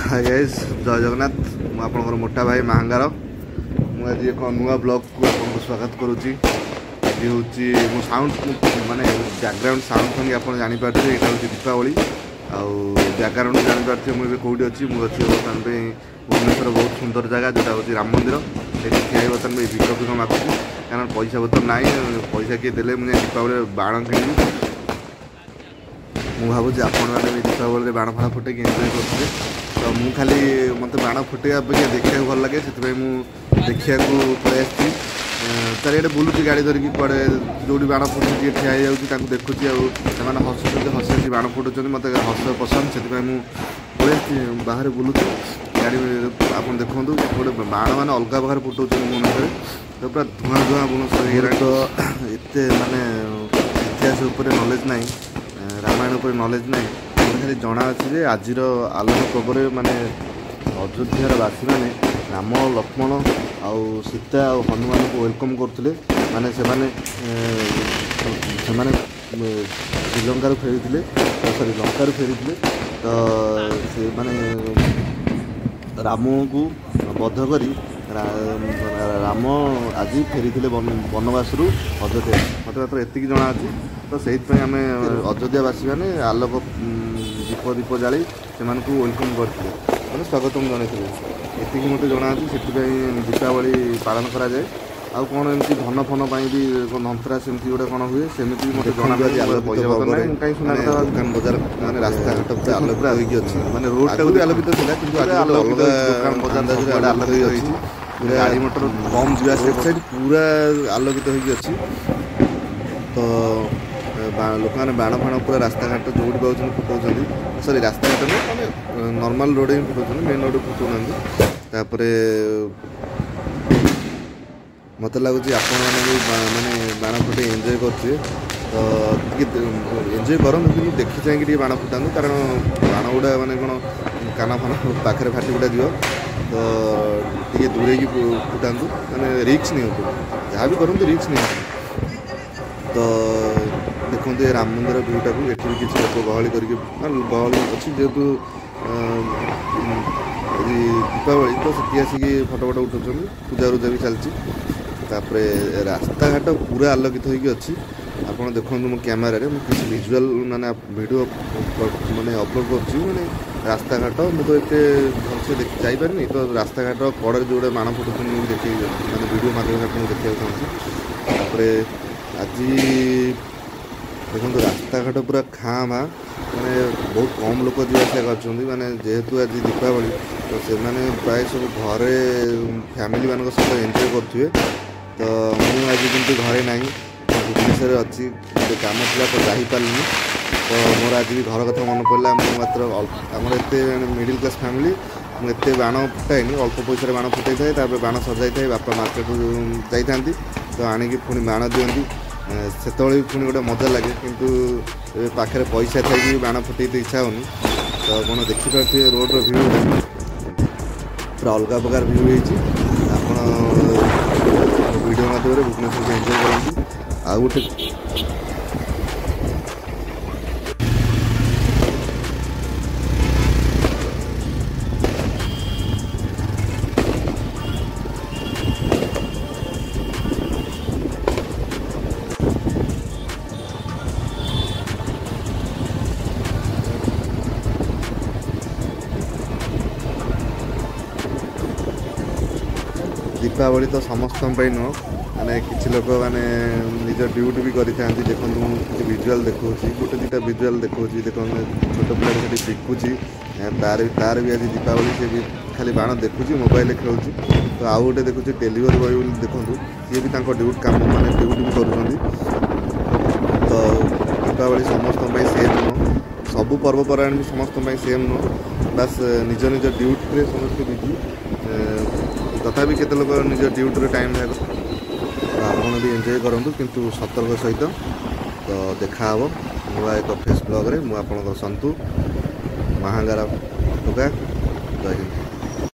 ହାଏ guys, ଜୟ ଜଗନ୍ନାଥ। ମୁଁ ଆପଣଙ୍କର ମୋଟା ଭାଇ ମାହାଙ୍ଗାର। ମୁଁ ଆଜି ଏକ ନୂଆ ବ୍ଲଗ୍କୁ ଆପଣଙ୍କୁ ସ୍ୱାଗତ କରୁଛି। ଆଜି ହେଉଛି ମୋ ସାଉଣ୍ଡ, ମାନେ ବ୍ୟାକଗ୍ରାଉଣ୍ଡ ସାଉଣ୍ଡ ଶୁଣିକି ଆପଣ ଜାଣିପାରୁଥିବେ ଏଇଟା ହେଉଛି ଦୀପାବଳି। ଆଉ ବ୍ୟାକଗ୍ରାଉଣ୍ଡ ଜାଣିପାରୁଥିବେ ମୁଁ ଏବେ କେଉଁଠି ଅଛି। ମୁଁ ଅଛି ବର୍ତ୍ତମାନ ପାଇଁ ଭୁବନେଶ୍ୱର ବହୁତ ସୁନ୍ଦର ଜାଗା, ଯେଉଁଟା ହେଉଛି ରାମ ମନ୍ଦିର। ସେଇଠି ଠିଆ ହେଇ ବର୍ତ୍ତମାନ ପାଇଁ ଭିକ ଫିକ ମାଗୁଛି, କାରଣ ପଇସା ପତ୍ର ନାହିଁ। ପଇସା କିଏ ଦେଲେ ମୁଁ ଯାଇ ଦୀପାବଳିରେ ବାଣ କିଣିବି। ମୁଁ ଭାବୁଛି ଆପଣମାନେ ବି ଦୀପାବଳିରେ ବାଣ ଫାଣ ଫୁଟେଇକି ଏନ୍ଜୟ କରୁଥିବେ। ତ ମୁଁ ଖାଲି ମୋତେ ବାଣ ଫୁଟେଇବା ଅପେକ୍ଷା ଦେଖିବାକୁ ଭଲ ଲାଗେ, ସେଥିପାଇଁ ମୁଁ ଦେଖିବାକୁ ପଳେଇ ଆସିଛି। ଚାରିଆଡ଼େ ବୁଲୁଛି ଗାଡ଼ି ଧରିକି, କୁଆଡ଼େ ଯେଉଁଠି ବାଣ ଫୁଟୁଛି ଟିକେ ଠିଆ ହେଇଯାଉଛି, ତାଙ୍କୁ ଦେଖୁଛି। ଆଉ ସେମାନେ ହସୁଛନ୍ତି, ହସି ହସି ବାଣ ଫୁଟୁଛନ୍ତି। ମୋତେ ହସ ପସନ୍ଦ, ସେଥିପାଇଁ ମୁଁ ପଳେଇ ଆସିଛି, ବାହାରେ ବୁଲୁଛି ଗାଡ଼ି। ଆପଣ ଦେଖନ୍ତୁ, ଗୋଟେ ବାଣ ମାନେ ଅଲଗା ପ୍ରକାର ଫୁଟଉଛନ୍ତି ଭୁବନେଶ୍ୱରରେ, ତ ପୁରା ଧୂଆଁ ଧୂଆଁ ଭୁବନେଶ୍ୱର ହେଇଗଲାଣି। ତ ଏତେ ମାନେ ଇତିହାସ ଉପରେ ନଲେଜ ନାହିଁ, ରାମାୟଣ ଉପରେ ନଲେଜ ନାହିଁ। ମୋତେ ଖାଲି ଜଣା ଅଛି ଯେ ଆଜିର ଆଲୋକ ପର୍ବରେ ମାନେ ଅଯୋଧ୍ୟାର ବାସୀମାନେ ରାମ, ଲକ୍ଷ୍ମଣ ଆଉ ସୀତା ଆଉ ହନୁମାନଙ୍କୁ welcome କରୁଥିଲେ। ମାନେ ସେମାନେ ସେମାନେ ଶ୍ରୀଲଙ୍କାରୁ ଫେରିଥିଲେ, ସରି ଲଙ୍କାରୁ ଫେରିଥିଲେ। ତ ସେମାନେ ରାମକୁ ବଧ କରି ରାମ ଆଜି ଫେରିଥିଲେ ବନବାସରୁ ଅଯୋଧ୍ୟା। ମୋତେ ମାତ୍ର ଏତିକି ଜଣା ଅଛି। ତ ସେଇଥିପାଇଁ ଆମେ ଅଯୋଧ୍ୟାବାସୀମାନେ ଆଲୋକ ଦୀପ ଦୀପ ଜାଳି ସେମାନଙ୍କୁ welcome କରିଥିଲେ, ମାନେ ସ୍ୱାଗତମ ଜଣାଇଥିଲେ। ଏତିକି ମୋତେ ଜଣା ଅଛି। ସେଥିପାଇଁ ଦୀପାବଳି ପାଳନ କରାଯାଏ। ଆଉ କ'ଣ ଏମିତି ଧନ ଫନ ପାଇଁ ବି ଧନ୍ତରା ସେମିତି ଗୋଟେ କ'ଣ ହୁଏ, ସେମିତି ବି ମୋତେ ଜଣା। ପଇସା ପତ୍ର ନାହିଁ, ମୁଁ କାହିଁ ସୁନା କଥା। ଦୋକାନ ବଜାର ମାନେ ରାସ୍ତାଘାଟ ପୁରା ଆଲୋକିତ ହୋଇକି ଅଛି। ମାନେ ରୋଡ଼ଟା ବି ଆଲୋକିତ ଥିଲା, କିନ୍ତୁ ଆଜି ଅଲଗା ଦୋକାନ ବଜାର ସବୁଆଡ଼େ ଆଲୋକିତ ହେଇଛି। ପୁରା ଗାଡ଼ି ମଟର କମ୍ ଯିବା ଆସିବା, ସାଇଡ଼୍ ପୁରା ଆଲୋକିତ ହୋଇକି ଅଛି। ତ ଲୋକମାନେ ବାଣ ଫାଣ ପୁରା ରାସ୍ତାଘାଟ ଯେଉଁଠି ପାଉଛନ୍ତି ଫୁଟାଉଛନ୍ତି। ସରି, ରାସ୍ତାଘାଟ ନୁହେଁ, ମାନେ ନର୍ମାଲ୍ ରୋଡ଼ ହିଁ ଫୁଟାଉଛନ୍ତି, ମେନ୍ ରୋଡ଼ ଫୁଟାଉନାହାନ୍ତି। ତାପରେ ମୋତେ ଲାଗୁଛି ଆପଣମାନେ ବି ମାନେ ବାଣ ଫୁଟେଇ ଏନ୍ଜୟ କରୁଥିବେ। ତ ଟିକେ ଏନ୍ଜୟ କରନ୍ତୁ, କିନ୍ତୁ ଦେଖି ଚାହିଁକି ଟିକେ ବାଣ ଫୁଟାନ୍ତୁ, କାରଣ ବାଣ ଗୁଡ଼ା ମାନେ କ'ଣ କାନ ଫାନ ପାଖରେ ଫାଟି ଫୁଟା ଯିବ। ତ ଟିକେ ଦୂରେଇକି ଫୁଟାନ୍ତୁ, ମାନେ ରିକ୍ସ ନିଅନ୍ତୁ, ଯାହା ବି କରନ୍ତୁ ରିକ୍ସ ନିଅନ୍ତୁ। ତ ଦେଖନ୍ତୁ ଏ ରାମ ମନ୍ଦିର ଭିଉଟାକୁ। ଏଠି ବି କିଛି ଲୋକ ଗହଳି କରିକି, ଗହଳି ଅଛି ଯେହେତୁ ଆଜି ଦୀପାବଳି, ତ ସେଠି ଆସିକି ଫଟୋ ଫଟୋ ଉଠାଉଛନ୍ତି। ପୂଜା ରୁଜା ବି ଚାଲିଛି। ତାପରେ ରାସ୍ତାଘାଟ ପୁରା ଆଲୋକିତ ହୋଇକି ଅଛି। ଆପଣ ଦେଖନ୍ତୁ ମୋ କ୍ୟାମେରାରେ ମୁଁ କିଛି ଭିଜୁଆଲ୍ ମାନେ ଭିଡ଼ିଓ ମାନେ ଅପଲୋଡ଼ କରୁଛି। ମାନେ ରାସ୍ତାଘାଟ ମୁଁ ତ ଏତେ ଭଲସେ ଦେଖି ଯାଇପାରିନି, ତ ରାସ୍ତାଘାଟ କଡ଼ରେ ଯେଉଁଟା ବାଣ ଫୁଟୁଛନ୍ତି ମୁଁ ଦେଖି ମାନେ ଭିଡ଼ିଓ ମାଧ୍ୟମରେ ଆପଣଙ୍କୁ ଦେଖିବାକୁ ଚାହୁଁଛି। ତାପରେ ଆଜି ଦେଖନ୍ତୁ ରାସ୍ତାଘାଟ ପୁରା ଖାଁ ଭାଁ, ମାନେ ବହୁତ କମ୍ ଲୋକ ଯିବା ଆସିବା କରୁଛନ୍ତି। ମାନେ ଯେହେତୁ ଆଜି ଦୀପାବଳି, ତ ସେମାନେ ପ୍ରାୟ ସବୁ ଘରେ ଫ୍ୟାମିଲିମାନଙ୍କ ସହିତ ଏନ୍ଜୟ କରୁଥିବେ। ତ ମୁଁ ଆଜି କିନ୍ତୁ ଘରେ ନାହିଁ, ଭୁବନେଶ୍ୱରରେ ଅଛି। ଗୋଟେ କାମ ଥିଲା ତ ଯାଇପାରିଲିନି। ତ ମୋର ଆଜି ବି ଘର କଥା ମନେ ପଡ଼ିଲା। ମୁଁ ମାତ୍ର ଆମର ଏତେ ମିଡ଼ିଲ୍ କ୍ଲାସ୍ ଫ୍ୟାମିଲି, ମୁଁ ଏତେ ବାଣ ଫୁଟାଏନି, ଅଳ୍ପ ପଇସାରେ ବାଣ ଫୁଟାଇଥାଏ। ତାପରେ ବାଣ ସଜାଇଥାଏ, ବାପା ମାର୍କେଟକୁ ଯାଇଥାନ୍ତି ତ ଆଣିକି ପୁଣି ବାଣ ଦିଅନ୍ତି। ସେତେବେଳେ ବି ପୁଣି ଗୋଟେ ମଜା ଲାଗେ। କିନ୍ତୁ ଏବେ ପାଖରେ ପଇସା ଥାଇକି ବି ବାଣ ଫୁଟେଇତେ ଇଚ୍ଛା ହେଉନି। ତ ଆପଣ ଦେଖିପାରୁଥିବେ ରୋଡ଼ର ଭିଉ ପୁରା ଅଲଗା ପ୍ରକାର ଭିଉ ହେଇଛି। ଆପଣ ଭିଡ଼ିଓ ମାଧ୍ୟମରେ ଭୁବନେଶ୍ୱରକୁ ଏନ୍ଜୟ କରନ୍ତୁ। ଆଉ ଗୋଟେ ଦୀପାବଳି ତ ସମସ୍ତଙ୍କ ପାଇଁ ନୁହଁ, ମାନେ କିଛି ଲୋକ ମାନେ ନିଜ ଡ୍ୟୁଟି ବି କରିଥାନ୍ତି। ଦେଖନ୍ତୁ ମୁଁ କିଛି ଭିଜୁଆଲ୍ ଦେଖାଉଛି, ଗୋଟେ ଦୁଇଟା ଭିଜୁଆଲ୍ ଦେଖାଉଛି। ଦେଖନ୍ତୁ ଛୋଟ ପିଲାଟେ ସେଠି ବିକୁଛି, ତାର ବି ଆଜି ଦୀପାବଳି, ସେ ବି ଖାଲି ବାଣ ଦେଖୁଛି, ମୋବାଇଲରେ ଖେଳୁଛି। ତ ଆଉ ଗୋଟେ ଦେଖୁଛି ଡେଲିଭରି ବୟ ବୋଲି, ଦେଖନ୍ତୁ ସିଏ ବି ତାଙ୍କ ଡ୍ୟୁଟି କାମ ମାନେ ଡ୍ୟୁଟି ବି କରୁଛନ୍ତି। ତ ଦୀପାବଳି ସମସ୍ତଙ୍କ ପାଇଁ ସେମ୍ ନୁହଁ, ସବୁ ପର୍ବପର୍ବାଣି ବି ସମସ୍ତଙ୍କ ପାଇଁ ସେମ୍ ନୁହଁ। ବାସ୍ ନିଜ ନିଜ ଡ୍ୟୁଟିରେ ସମସ୍ତେ ବିଜି। ତଥାପି କେତେ ଲୋକ ନିଜ ଡ୍ୟୁଟିରେ ଟାଇମ୍ ଭାଗ। ଆପଣ ବି ଏନ୍ଜୟ କରନ୍ତୁ, କିନ୍ତୁ ସତର୍କ ସହିତ। ତ ଦେଖାହେବ ନୂଆ ଏକ ଫ୍ରେଶ୍ ବ୍ଲଗ୍ରେ। ମୁଁ ଆପଣଙ୍କର ସନ୍ତୁ ମାହାଙ୍ଗାର ଟୋକା। ଜୟ ହିନ୍ଦ।